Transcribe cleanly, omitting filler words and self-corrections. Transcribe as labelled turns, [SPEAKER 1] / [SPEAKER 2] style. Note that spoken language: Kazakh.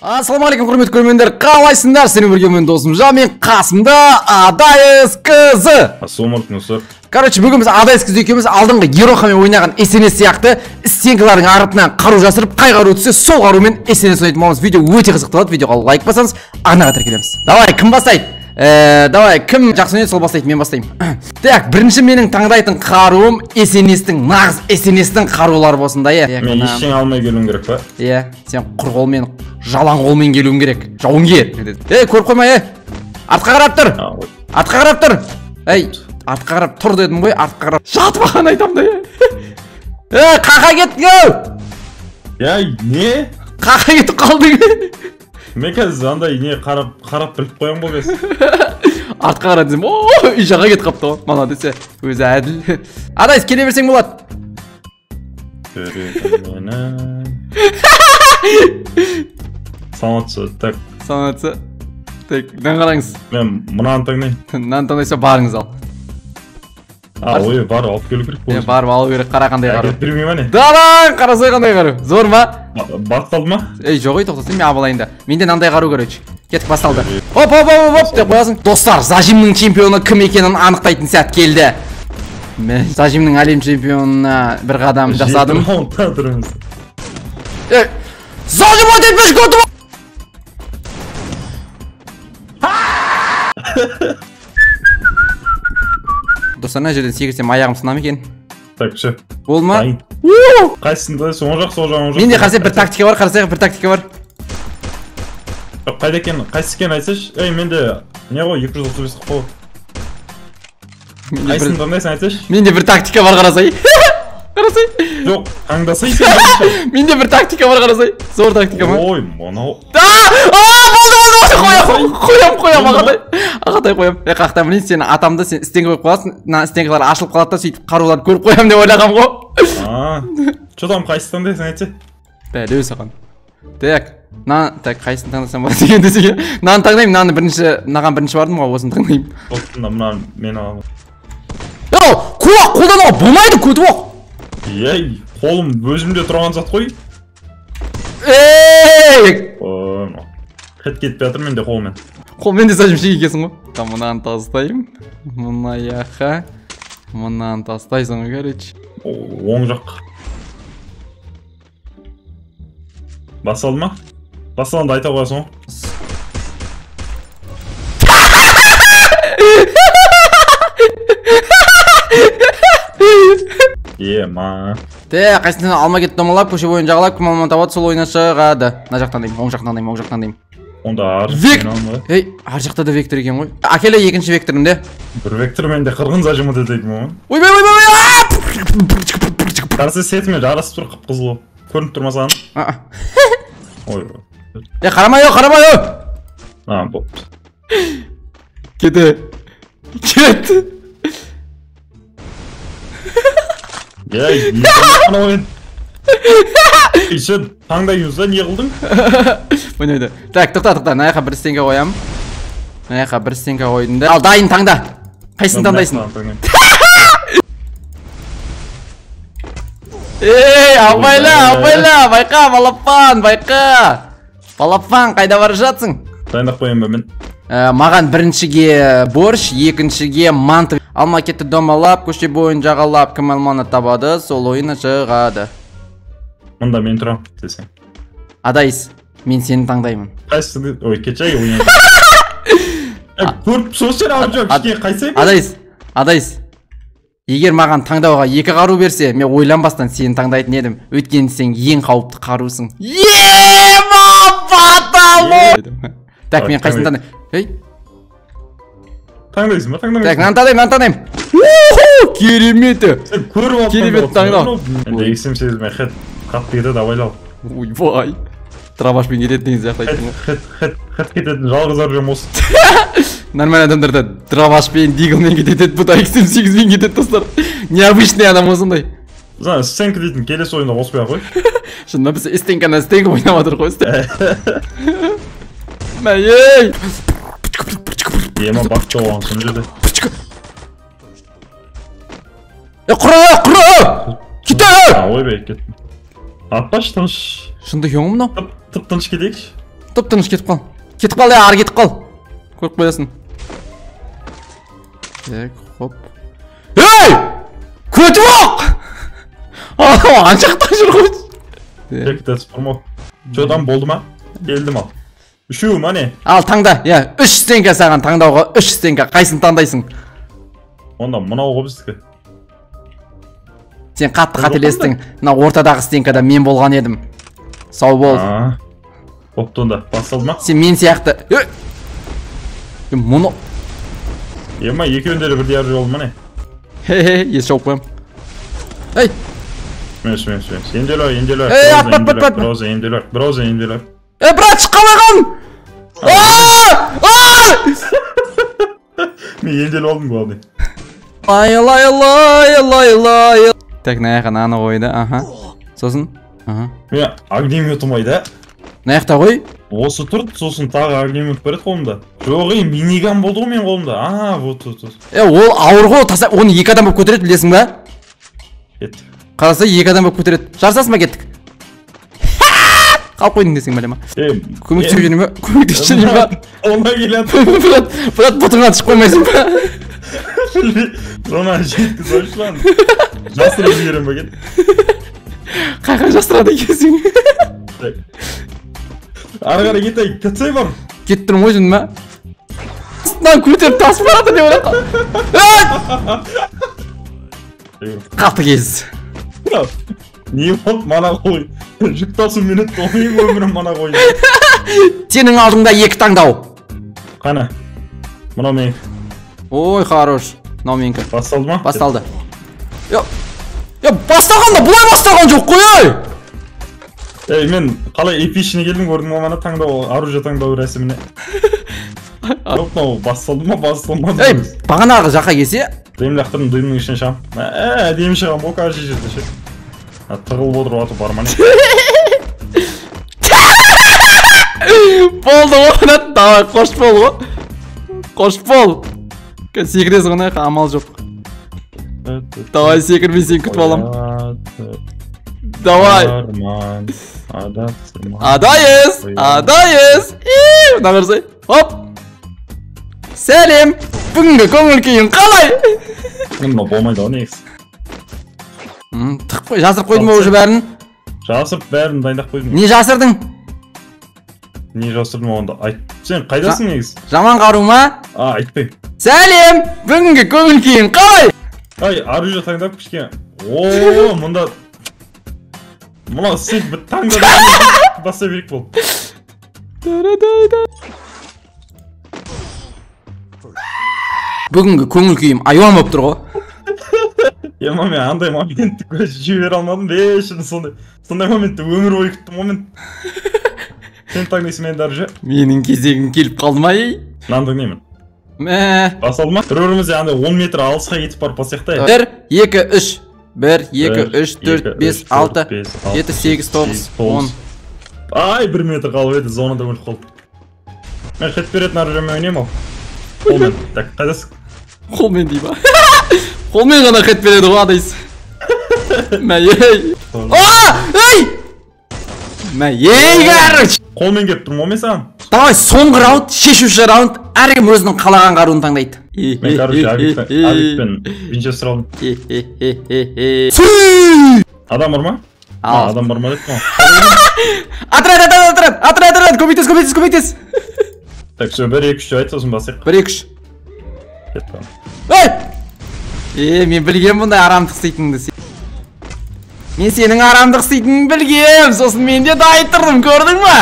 [SPEAKER 1] Ассалаумағалейкум, құрметті көрермендер, қалайсыңдар? Сіздермен бірге мен досым Жан, мен қасымда Адайс КЗ.
[SPEAKER 2] Ассалаумағалейкум, достар.
[SPEAKER 1] Короче, бүгін біз Адайс КЗ екеуміз алдыңғы Ерохамен ойнаған СНС сияқты стенкалардың артынан қару жасырып, қай қару түссе, сол қарумен СНС ойнайтын боламыз. Видео өте қызықты болады, видеоға лайк бассаңыз, арнаға тіркелеміз. Давай, кім бастайды? Давай, кім жақсы ойнайды, сол бастайды, мен бастаймын. Так, бірінші менің таңдайтын қаруым СНС-тің, нағыз СНС-тің қарулары болсын да, иә.
[SPEAKER 2] Мен ештеңе алмай келуім керек па?
[SPEAKER 1] Иә, сен құр қолмен, жалаң қолмен келуің керек. Жауынгер. Ей, көріп қойма, ей. Артқа қарап тұр. Артқа қарап тұр. Ей, артқа қарап тұр дедім ғой, артқа қарап. Жатып алған айтам да, ей. Қақа кеттің, ау.
[SPEAKER 2] Ей, не?
[SPEAKER 1] Қақа кетіп қалдың.
[SPEAKER 2] Мен қазір андай не қарап біліп қоям ғой бес.
[SPEAKER 1] Артқа қара десем, о, үй жаққа кетіп қалыпты ғой. Мана десе, өзі әділ. Адайс, келе берсең болады.
[SPEAKER 2] Саламатсыз, так.
[SPEAKER 1] Саламатсыз. Так, мынаны қараңыз.
[SPEAKER 2] Мен мынаны таңдаймын.
[SPEAKER 1] Мынаны таңдайса барыңыз ал.
[SPEAKER 2] А, ой, барып алып келу керек.
[SPEAKER 1] Е, барып алу керек, қара қандай қару.
[SPEAKER 2] Әкеліп бермей ма не?
[SPEAKER 1] Дараң, қарасай қандай қару. Зор ма?
[SPEAKER 2] Басталды ма?
[SPEAKER 1] Ей, жоқ, ей, тоқтасай, мен абалайын да. Менде мынандай қару, короче. Кеттік, басталды. Оп, оп, оп, оп деп қоясың. Достар, зажимның чемпионы кім екенін анықтайтын сәт келді. Мен зажимның әлем чемпионына бір қадам жасадым.
[SPEAKER 2] 7 раундта тұрмыз.
[SPEAKER 1] Ей, зажим өтпеш көтім. Достар, мына жерден секірсем аяғым сына ма екен?
[SPEAKER 2] Так, все.
[SPEAKER 1] Болды ма?
[SPEAKER 2] Қайсысын таңдайсың? Оң жақ, сол жақ, оң жақ.
[SPEAKER 1] Менде қарасай бір тактика бар, қарасай бір тактика бар.
[SPEAKER 2] Жоқ, қайда екен? Қайсысы екенін айтсайшы. Ей, менде не ғой, 235 қой. Қайсысын таңдайсың айтсайшы.
[SPEAKER 1] Менде бір тактика бар, қарасай. Қарасай.
[SPEAKER 2] Жоқ, таңдасай сен.
[SPEAKER 1] Менде бір тактика бар, қарасай. Зор тактика ма?
[SPEAKER 2] Ой, мынау.
[SPEAKER 1] А, болды, болды, қоям, қоям, ағатай. Ағатай қоям. Е, қақтан білейін, сені атамды сен стенка қойып қоясың, мына стенкалар ашылып қалады да, сөйтіп қаруларды көріп қоям деп ойлағам ғой.
[SPEAKER 2] А, че там, қайсысын таңдайсың айтшы?
[SPEAKER 1] Бәле саған. Так, мына, так, қайсысын таңдасам болады деген десең, мынаны таңдаймын, мынаны бірінші, мынаған бірінші бардым ғой, осыны таңдаймын.
[SPEAKER 2] Болды, мынаны мен аламын.
[SPEAKER 1] Ей, кулак қолдануға болмайды, көтіп оқ.
[SPEAKER 2] Ей, қолым өзімде тұрған зат қой.
[SPEAKER 1] Ей!
[SPEAKER 2] Хет кетпей жатыр менде қолмен.
[SPEAKER 1] Қолмен де зажим шеге екенсің ғой. Там мынаны тастаймын. Мына жаққа. Мынаны тастайсың ғой, короче.
[SPEAKER 2] Оң жақ. Басталды ма? Басталғанда айта қоясың ғой. Ема.
[SPEAKER 1] Те, қайсысынан алма кетті домалап, көше бойын жағалап, кім алманы табады, сол ойына шығады. Мына жақтан деймін, оң жақтан деймін, оң жақтан деймін.
[SPEAKER 2] Онда ар жақтан.
[SPEAKER 1] Ей, ар жақта да вектор екен ғой. Әкеле екінші векторымды.
[SPEAKER 2] Бір вектор менде қырғын зажимы дедім ғой.
[SPEAKER 1] Ойбай, ойбай, ойбай!
[SPEAKER 2] Қарсы сетімен жарасып тұр, қып-қызыл. Көрініп тұр ма саған? Ой.
[SPEAKER 1] Е, қарамай, қарамай.
[SPEAKER 2] А, болды.
[SPEAKER 1] Кете. Кет.
[SPEAKER 2] Ей, не Еще таңдаймыз да, не қылдың?
[SPEAKER 1] Ойнайды. Так, тоқта, тоқта, мына жаққа бір стенка қоямын. Мына жаққа бір стенка қойдым да. Ал, дайын, таңда. Қайсысын таңдайсың? Ей, абайла, абайла, байқа, балапан, байқа. Балапан, қайда бара жатсың?
[SPEAKER 2] Дайындап қояйын ба мен?
[SPEAKER 1] Маған біріншіге борщ, екіншіге манты. Алма кетті домалап, көше бойын жағалап, кім алманы табады, сол ойына шығады.
[SPEAKER 2] Мұнда мен тұрамын, десең.
[SPEAKER 1] Адайс, мен сені таңдаймын.
[SPEAKER 2] Қайсысы? Ой, кетші, ойын. Көріп сол сен алып жоқ, кішкене қайсай.
[SPEAKER 1] Адайс, Адайс. Егер маған таңдауға екі қару берсе, мен ойланбастан сені таңдайтын едім. Өйткені сен ең қауіпті қарусың. Ема, баталу! Так, мен қайсысын таңдаймын? Ей.
[SPEAKER 2] Таңдайсың ба, таңдамайсың?
[SPEAKER 1] Так, мынаны таңдаймын, мынаны таңдаймын. Уху, кереметі.
[SPEAKER 2] Сен көріп алып
[SPEAKER 1] керемет таңдау.
[SPEAKER 2] Енді XM8-мен хет қатты кетеді, абайлау.
[SPEAKER 1] Ойбай. Трабашпен кетеді деген сияқты айттың ғой.
[SPEAKER 2] Хет, хет, хет кететін жалғыз оружием осы.
[SPEAKER 1] Нормальный адамдарда дробашпен, диглмен кетеді, бұл да XM8-мен кетеді, достар. Необычный адам осындай.
[SPEAKER 2] Жаңа стенка дейтін келесі ойында қоспай ақ қой.
[SPEAKER 1] Шынында біз стенканы стенка ойнап жатыр ғой. Ей!
[SPEAKER 2] Ема бақта болған сол жерде.
[SPEAKER 1] Е, құра, құра! Кете!
[SPEAKER 2] Ойбай, кеттім. Атпашы тыныш.
[SPEAKER 1] Шынды екен ғой мынау?
[SPEAKER 2] Тып тыныш кетейікші.
[SPEAKER 1] Тып тыныш кетіп қал. Кетіп қал, ары кетіп қал. Көріп қоясың. Так, хоп. Ей! Көтіп оқ! Ана жақта жүр ғой.
[SPEAKER 2] Тек тәсіп. Че там болды ма? Келдім ал. Үшеу ма не?
[SPEAKER 1] Ал таңда, иә, 3 стенка саған таңдауға, 3 стенка. Қайсысын таңдайсың?
[SPEAKER 2] Онда мынау ғой біздікі.
[SPEAKER 1] Сен қатты қателестің. Мына ортадағы стенкада мен болған едім. Сау бол.
[SPEAKER 2] Бопты онда. Басталды ма?
[SPEAKER 1] Сен мен сияқты. Мұны
[SPEAKER 2] Ема, екеуінде де бірдей оружие болды ма не?
[SPEAKER 1] Хе-хе, ес жауып қоям. Ей!
[SPEAKER 2] Емес. Емдел, емдел.
[SPEAKER 1] Ей, ат, ат, ат, ат.
[SPEAKER 2] Роза емдел, роза емдел.
[SPEAKER 1] Ей, брат, қалай қалдың?
[SPEAKER 2] Мен емделіп алдым, главный.
[SPEAKER 1] Лай, лай, лай, лай, лай. Так, мына жаққа мынаны қойды, аха. Сосын, аха.
[SPEAKER 2] Мен огнеметім қайда?
[SPEAKER 1] Мына жақта қой.
[SPEAKER 2] Осы тұрды, сосын тағы огнемет бар еді қолымда. Жоқ, ей, миниган болды ғой менің қолымда. А, вот, вот, вот.
[SPEAKER 1] Е, ол ауыр ғой, таса, оны екі адам болып көтереді, білесің ба?
[SPEAKER 2] Кеттік.
[SPEAKER 1] Қараса, екі адам болып көтереді. Жарысасың ба, кеттік? Қалып қойдың десең бәле ма? Көмектесіп жіберейін ба? Көмектесіп жіберейін ба?
[SPEAKER 2] Онда келеді.
[SPEAKER 1] Брат, брат, бұтыңнан түсіп қоймайсың ба?
[SPEAKER 2] Зона жеткізіп lan. Жасырып жіберем ба, кет?
[SPEAKER 1] Қайқа жасырады екенсің.
[SPEAKER 2] Ары қарай кетейік, кетсей бар.
[SPEAKER 1] Кетіп тұрмын ғой жын ба? Астынан көтеріп тасып барады деп ойлап қалдым. Қатты кез.
[SPEAKER 2] Не болды, мана қой. Жүк тасумен өтті, ойын өмірім мана қой.
[SPEAKER 1] Сенің алдыңда екі таңдау.
[SPEAKER 2] Қана. Мынау менікі.
[SPEAKER 1] Ой, хорош. Мынау менікі.
[SPEAKER 2] Басталды ма?
[SPEAKER 1] Басталды. Я, басталғанда бұлай басталған жоқ қой, ей!
[SPEAKER 2] Ей, мен қалай эпичный келдім, көрдің ба мана таңдау, оружие таңдау рәсіміне. Жоқ, мынау басталды ма, басталмады ма?
[SPEAKER 1] Ей, бағанағы жаққа келсе.
[SPEAKER 2] Дым лақтырдым, дымның ішінен шығам. Әдемі шығам ғой, каждый жерде ше. Тығылып отырып атып бар ма не?
[SPEAKER 1] Болды ғой, давай, қош бол ғой. Қош бол. Секіресің ғой, амал жоқ. Давай, секірмей сені күтіп алам. Давай. Адайыз, адайыз. Мына қарасай. Хоп. Сәлем. Бүгінгі көңіл күйің қалай?
[SPEAKER 2] Мынау болмайды ғой негізі.
[SPEAKER 1] Тығып қой, жасырып қойдың ба уже бәрін?
[SPEAKER 2] Жасырып бәрін дайындап қойдым.
[SPEAKER 1] Не жасырдың?
[SPEAKER 2] Не жасырдым онда? Айт. Сен қайдасың негізі?
[SPEAKER 1] Жаман қару ма?
[SPEAKER 2] А, айтпаймын.
[SPEAKER 1] Сәлем! Бүгінгі көңіл күйің қалай?
[SPEAKER 2] Ай, оружие таңдап кішкене. О, мұнда мынау сен бір таңдап баса берейік болды.
[SPEAKER 1] Бүгінгі көңіл күйім айуан болып тұр ғой.
[SPEAKER 2] Ема, мен андай моментті көз жібере алмадым. Бешін сондай моментті өмір бойы күттім ғой мен. Сен таңдайсың мен дәрже.
[SPEAKER 1] Менің кезегім келіп қалды ма, ей?
[SPEAKER 2] Мынаны таңдаймын.
[SPEAKER 1] Мә.
[SPEAKER 2] Басталды ма? Бір-бірімізде андай 10 метр алысқа кетіп барып бассақ та.
[SPEAKER 1] 1, 2, 3. 1, 2, 3, 4, 5, 6, 7, 8, 9, 10.
[SPEAKER 2] Ай, 1 метр қалып еді, зонада өліп қалды. Мен хет беретін оружиемен ойнаймын ау. Қолмен. Так, қайдасың?
[SPEAKER 1] Қолмен дей ба? Қолмен ғана хет береді ғой, адайс. Мә, ей. А, ей! Мә, ей, короче.
[SPEAKER 2] Қолмен келіп тұрмын ғой мен саған.
[SPEAKER 1] Давай, соңғы раунд, шешуші раунд. Әркім өзінің қалаған қаруын таңдайды.
[SPEAKER 2] Мен, короче, авикпен винчестер алдым. Адам бар ма? Адам бар ма деп қой.
[SPEAKER 1] Отряд, отряд, отряд, отряд, отряд, көмектес, көмектес, көмектес.
[SPEAKER 2] Так, все, 1, 2, 3 айт, сосын басайық.
[SPEAKER 1] 1, 2, 3.
[SPEAKER 2] Кетті.
[SPEAKER 1] Ей! Е, мен білгем бұндай арамдық істейтініңді. Мен сенің арамдық істейтініңді білгем, сосын мен де дайын тұрдым, көрдің ба?